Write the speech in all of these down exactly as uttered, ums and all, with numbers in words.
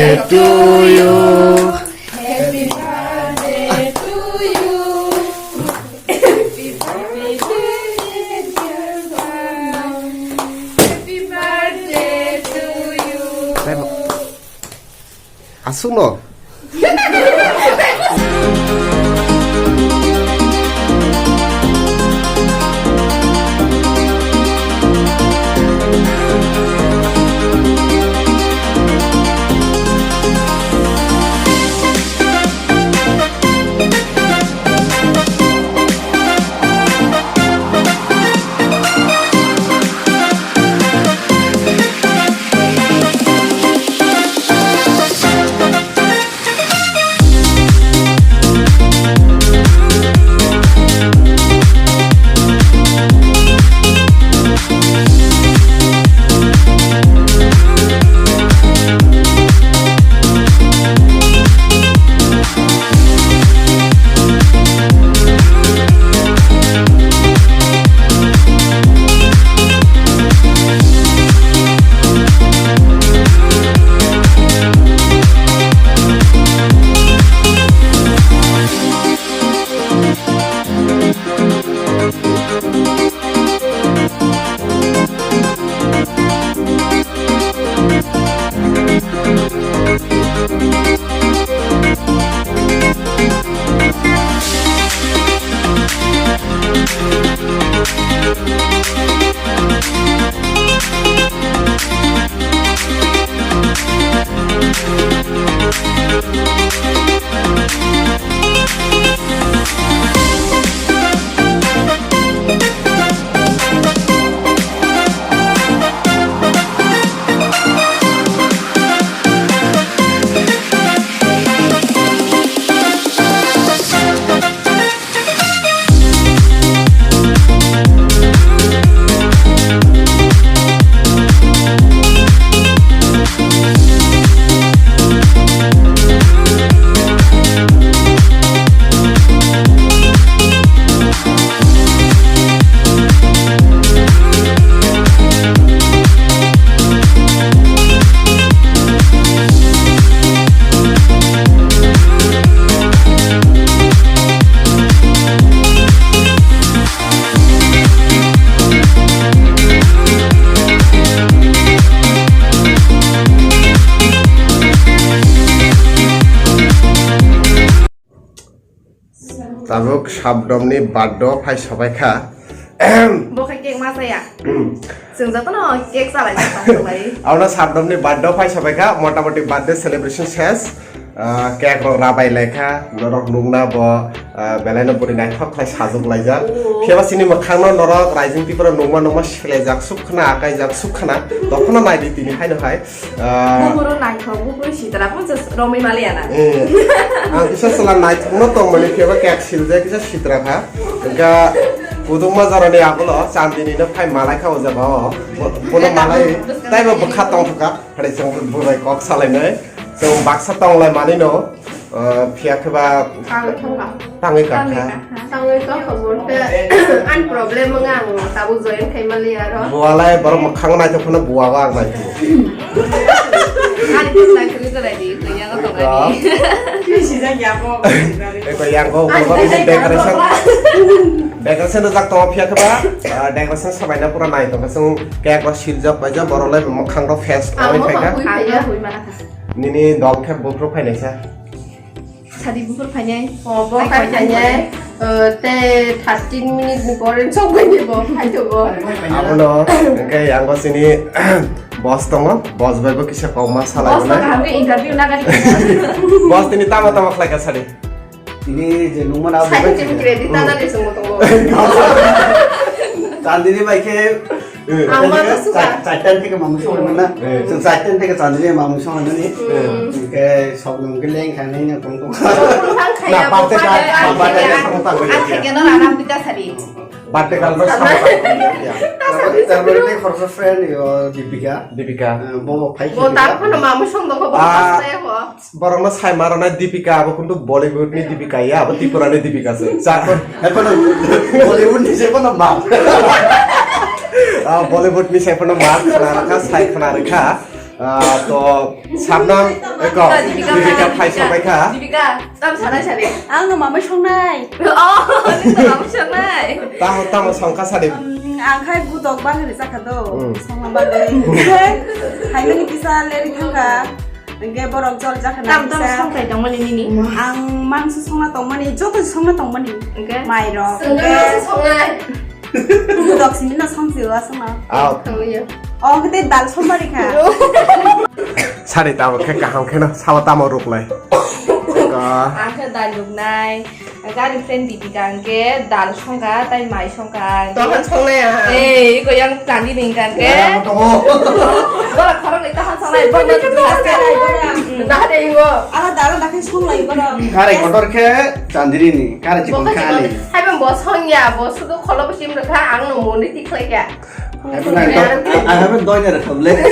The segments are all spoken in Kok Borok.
To you. Happy birthday to you. Happy birthday, dear Baba. Happy birthday to you. Aswkno. Tabuk Sabdomni birthday phai sobai kha. Bo khe cake ma chaya. Hmm. Chwng jotono cake chalai jak tong lai. Abono Sabdomni birthday phai sobai kha, motamoti birthday celebration ses. Ah, cake rok rabai lai kha, norok nukna bo, ah, belai no bwrwi naithok khlai sajwk laijak. Oh. Phiya ba chini mwkhang no norok Raijing Tripura nungma nungma selejak suk khna, akaijak suk khna, tokhono naidi tini haino hai. Ah. Buphuru naithok, buphuru sitra, phunsa romwi maliya na. Eh, ang kisa chwla naithokno tongmani, phiya ba cake siljak kisa sitra kha. Wngkha kwdwkma jorani abulo chandini no phai malai kha o jaga o. Bo-, bono malai taibo bwkha tongthokha. Phai chwng bwbai kok salainai. Chwng baksa tonglai manino, ah, phiya khe ba tangwi thangkha. Tangwi kakha. Tangwi tongkha bo khe ani problem wng ang tabuk join khai mali aro. Bualai borok mwkhang naithok phano buago ang naithok. Ani kisa kwrwi kwrwi di, kwrwi yago tong ani. Eko yang go, decoration. Decoration rwjak tongo phiya khe ba, ah, decoration samaina pura naithok kha. Chwng cake rok siljak baijak borok lai mwkhang rok face oi phaikha. Nini dol khe buphuru phainaisa. Sadi buphuru phainai. O, bo khai phainai. O, tei thirteen minute ni pore sok bai ni bo khai to bo. Abono hwnkhe yang bo chini boss tongo. Boss bai bo kisa kok ma salai. Boss no kaham khe interview na gari. Boss tini tamo tamo khlai kha sadi. Tini je nungmano abo bai. Credit tana de sung tongo. Chandini bai khe Ang ma to suka. Char-, charta theke mamung song na. Eh. Chwng charta theke Chandini mamung song na ni. Hmm. Hwnkhe sok nung khe leng kha nai no tong tong. Tong tong thang kha ya, birthday bo kal, birthday kal, birthday kal. Ang theke no rana pita sari. Birthday kal no sama. Tar pore ni khoroksa friend yo Dipika. Dipika. Eh, bo phai khe bo tar phano mamung song dong bo. Ah. Hasta ya bo. Borokno sai ma rwnai Dipika, abo kuntu Bollywood ni Dipika ya, abo Tripura ni Dipika se. Chakon. Epono Bollywood ni se pono ma. Ah, Bollywood ni se pono ma, khna rwkha, sai khna rwkha. Ah, to Sabnam, eko, Dipika, Dipika phai Dipika. Songbaikha. Dipika, tam sana sari. Ang no mamai songnai. Oh, nung no mamai songnai. Tamo, tamo songkha sari. Um, ang khai gutok bagwi rijak kha do. Hmm. Songna bagwi. Hai nini kisa leri thangkha. Hingke borok jol jakha na Tam, tam kisa. Songthai tongmani nini. Ang mangso songna tongmani, joto songna tongmani. Hingke? Mairok, Songna hingke. Mangso songnai. Dok simi na song siwa song na. Out. Tongwi ya. Oh, kete dal somari kha. Sari tamo khe kaham kheno sawa tamo ruklai. Ka. Ang khe dal ruknai. Gari friend Dipika angke dal songkha tai mai songkha. Tohan songnai ya. Eh, iko yang tandi ning kan ke. Ya, mo tongo. Bola khorok ni tohan songnai. Bola khorok ni tohan songnai. Nah, ada ingo. Ala dal dak songlai bola. Kare kotor khe chandiri ni. Kare chikon khani. Hai bang bo song ya, bo sudu kholo bo sim rwkha, ang no moni tikhlai kha. I haven't done, I haven't done it, Hamlet.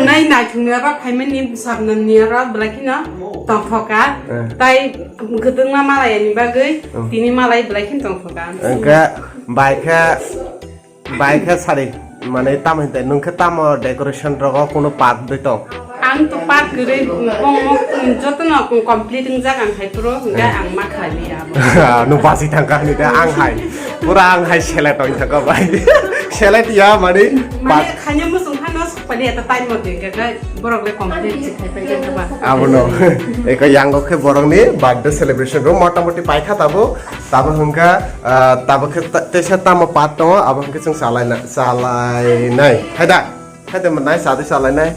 Nai naithokni oro phaimani Sabnamni oro belai kheno tongthoka. Eh. Tai kwtwngma malai ani bagwi Oh. Tini malai belai kheno tongthoka. Hwnkhe bai khe Bai khe sari, mane tamo hinte, nwng khe tamo decoration rogo kuno part dui tong? Ang to part kwrwi, kong, jotono complete wngjak ang hai phuru, hwnkhe ang ma khlai liya abo. Nwng basi thangkha hinwi de, ang hai, pura ang hai select oi thangkha bai. Select ya, mane, Mane part khaina muchung phano sokpani eta time mode hwnkhe borok le complete se khai pai khe ba. Abono, eko yango khe borokni birthday celebration room motamoti paikha tabo. Tabo hwnkha, ah, tabo khe ta-, teisa tamo part tongo, abo hwnkhe chwng chalaina, chalainai. Hai da? Hai de mwnai, chadi chalainai.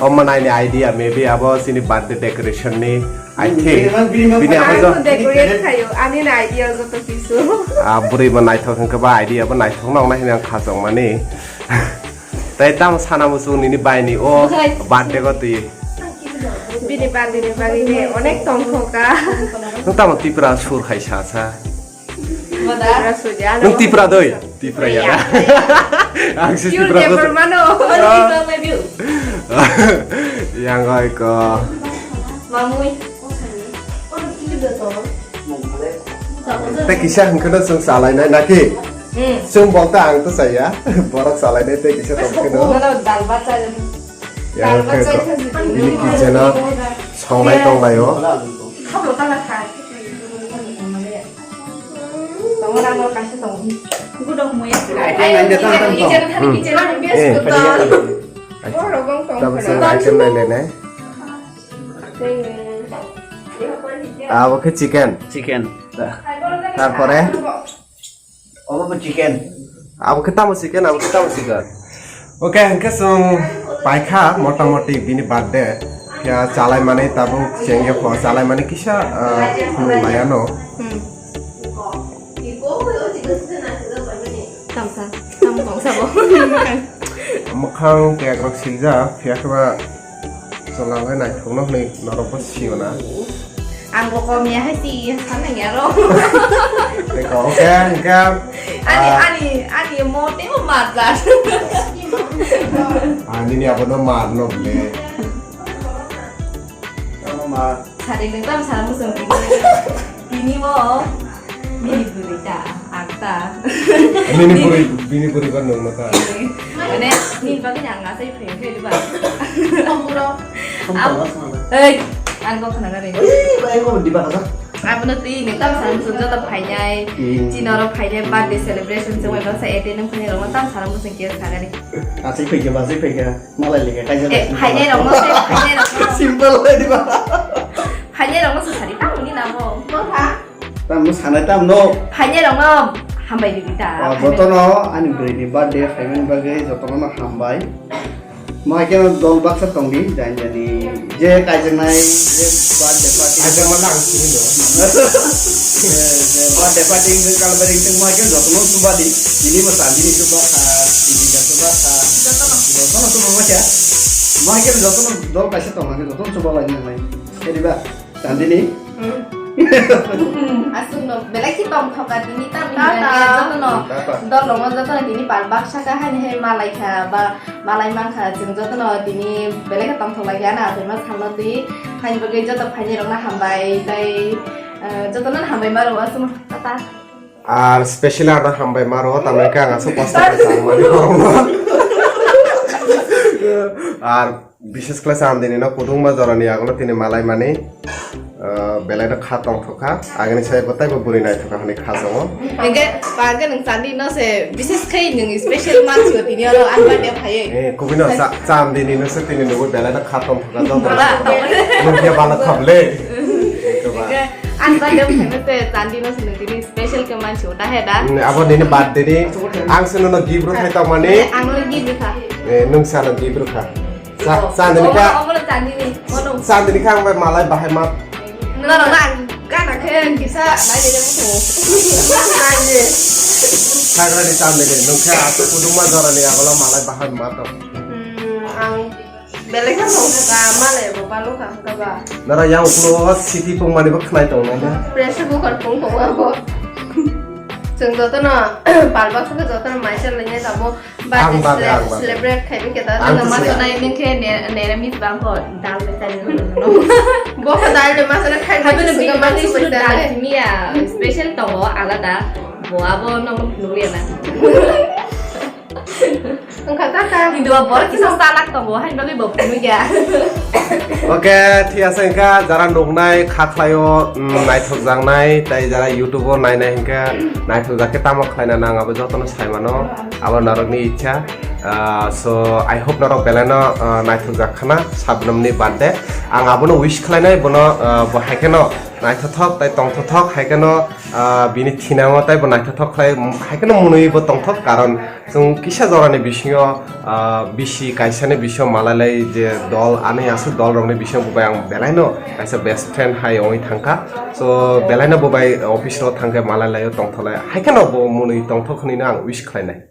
O mwnaini idea, maybe abo chini birthday decoration ni, I think. Bini abo jo- Ang decorate khayo, ani na idea joto kisu. Ah, bwrwi bo naithok hwnkhe ba idea bo naithok noknai hwnwi ang khachokmani. Tai tamo sana muchung nini bai ni o Hai. Birthday go twi. Bini birthday ni bagwi ne onek tongkho ka. Nwng tamo Tipra sur hai sa sa. Tipra sudi, ano. Nwng Tipra doi? Tipra ya. Ang si Pure Tipra Deborah doi. Mano. Yang oi ko. Mamui. Te kisa hwnkhe no chwng chalainai naki? Hmm. Chwng bokta ang to chaya. Borok chalainai te kisa tong kheno. Mano dal bhat chai. Yang hwnkhe ko. Bini kitchen o songlai tonglai o. Hmm. Eh, tadi ya. Tabuk chwng item nai le nai. Abo khe chicken. Chicken. Tarpore? Obo bo chicken. Abo khe tamo chicken, abo khe tamo chicken. Okay, hwnkhe chwng paikha motamoti bini birthday. Ya chalai mani tabuk chengya pho chalai mani kisa, ah, phunuk laiano. Hmm. Tamsa, tam tongsa bo. Mwkhang kek rok siljak, phiya khe ba chwla bai naithokno hwnwi norok bo sio na. Ang bo kom ya hai si, sana ya ro. Teko, okay, hwnkhe, Ani, ah, ani, ani mote mo matla. Ah, nini abono marno ble. Ano mar. Sari nung tam sana musung kini. Kini mo. Bini buri ta, ang ta. Bini buri, bini buri ba nung ta. Mane, ni bagwi ang asai phe phe ba. Kompuro. Hey, ang kok khana re. Ei, bai ko di ba ka. Abono twi ni tam sana musung joto phainai. Hmm. Chini oro phainai birthday celebration se wai bangsa ete nung phani ro tam sana musung ke khana re. Asai phe ke ba, asai phe ke. Malai leke kaisa. Eh, phainai rok no, phainai rok no. Simple lai di ba. Phainai rok no se sari ta muni na bo. Bo ha. Tam no sanai tam no. Phainai rok no hambai di ta. Oh, joto no ani bwrwi ni birthday phaimani bagwi joto no hambai. Mo hai khe dol baksa tong di, jani jani je kaijaknai, je birthday party. Kaijakma lang sini do. Je, je birthday party wngkha, kalbari wngkha, mo hai khe jotono chuba di. Tini bo Chandini chuba kha, tini bo chuba kha. Jotono. Jotono chuba ma khe. Mo hai khe jotono dol kaisa tong, hai khe jotono chuba lai nang lai. Khe di ba? Chandini? Hmm. Aswkno belai khe tongthoka tini tamni Tata. Hwnwi jotono Tata. Dolongo jotono tini pal baksa kha haini hai malai kha ba malai mankha chwng jotono tini belai khe tongthok lai kha na athaima salno twi haini bagwi joto phaini rokno hambai tei, eh, jotono hambai ma rwo aswkno tata. Ar special ano hambai maro, tamni khe ang aswk kosto khe chang mani borokno. Ar bises khlai Chandini no kwbangma jorani yagulo tini malai mani, ah, belai no kha tongthok kha. Agini sai bo taibo bwrwi naithok kha hwnwi kha tongo. Hingke pagwi nwng Chandini no se bises khe nwng special mansio tini oro anbai de phaiwi. Eh, kubui no Cha-, Chandini no se tini nugo belai no kha tongthok kha joto. Bala. Nungya bala khable. Hingke Ang ba dam thangna se Chandini no sini tini special ke mansi uta he da. Hmm, abo nini birthday ni. Ang sini no gift rw khai tong mani. Ang no gift rw kha. Eh, nung sa no gift rw kha. Sa, Chandini kha. Omo, omo Chandini. Mono. Chandini kha ang bai malai bahai ma. No, no, no, ang gana khe kisa nai de mo. Nai de. Sagra ni Chandini nung kha asu kuduma jora ni agola malai bahai ma to. Hmm, ang Belai khe tong kha, malai bo palo kha, kha ba. Nara yang ulo city pung mani bo khnai tong na. Pressure cooker pung tong abo. Chwng jotono pal baksa khe jotono maisa lainya tamo. Ang ba, ang ba. Celebrate khai bikhe ta. Ang ma to nai ning khe ne, ne mi bang ko dal le chai no. Bo kha dal le masa na khai. Kha bikhe bini mani suru dal miya special tongo alada. Bo abo no no ya na. Wngkha kaka. Hindu borok kisa salak tongo, hain bagwi bo phunukya. Oke, thik ase, wngkha jara nuknai kha khlaio, mm, naithokjaknai, tai jara YouTube o nainai hinkhe naithokjak khe tamo khlaina nang abo jotono saimano, abo norokni ichha. Ah, so, I hope norok belaino, ah, naithokjak khana Sabnamni birthday. Ang abono wish khlainai, bono, ah, bo haikheno naithothok tai tongthothok, haikheno, ah, bini thinango tai bo naithothok khlai, haikheno mwnwi bo tongthok, karon Chwng kisa jorani bisingo, ah, bisi kaisani bisingo malai lai je dol, ani aswk dol rokni bisingo bo bai ang belaino kaisa best friend hai wngwi thangkha. So, belaino bo bai office ro thangkhe malai laio tongtholai. Haikheno bo mwnwi tongthok hwnwi no ang wish khlainai.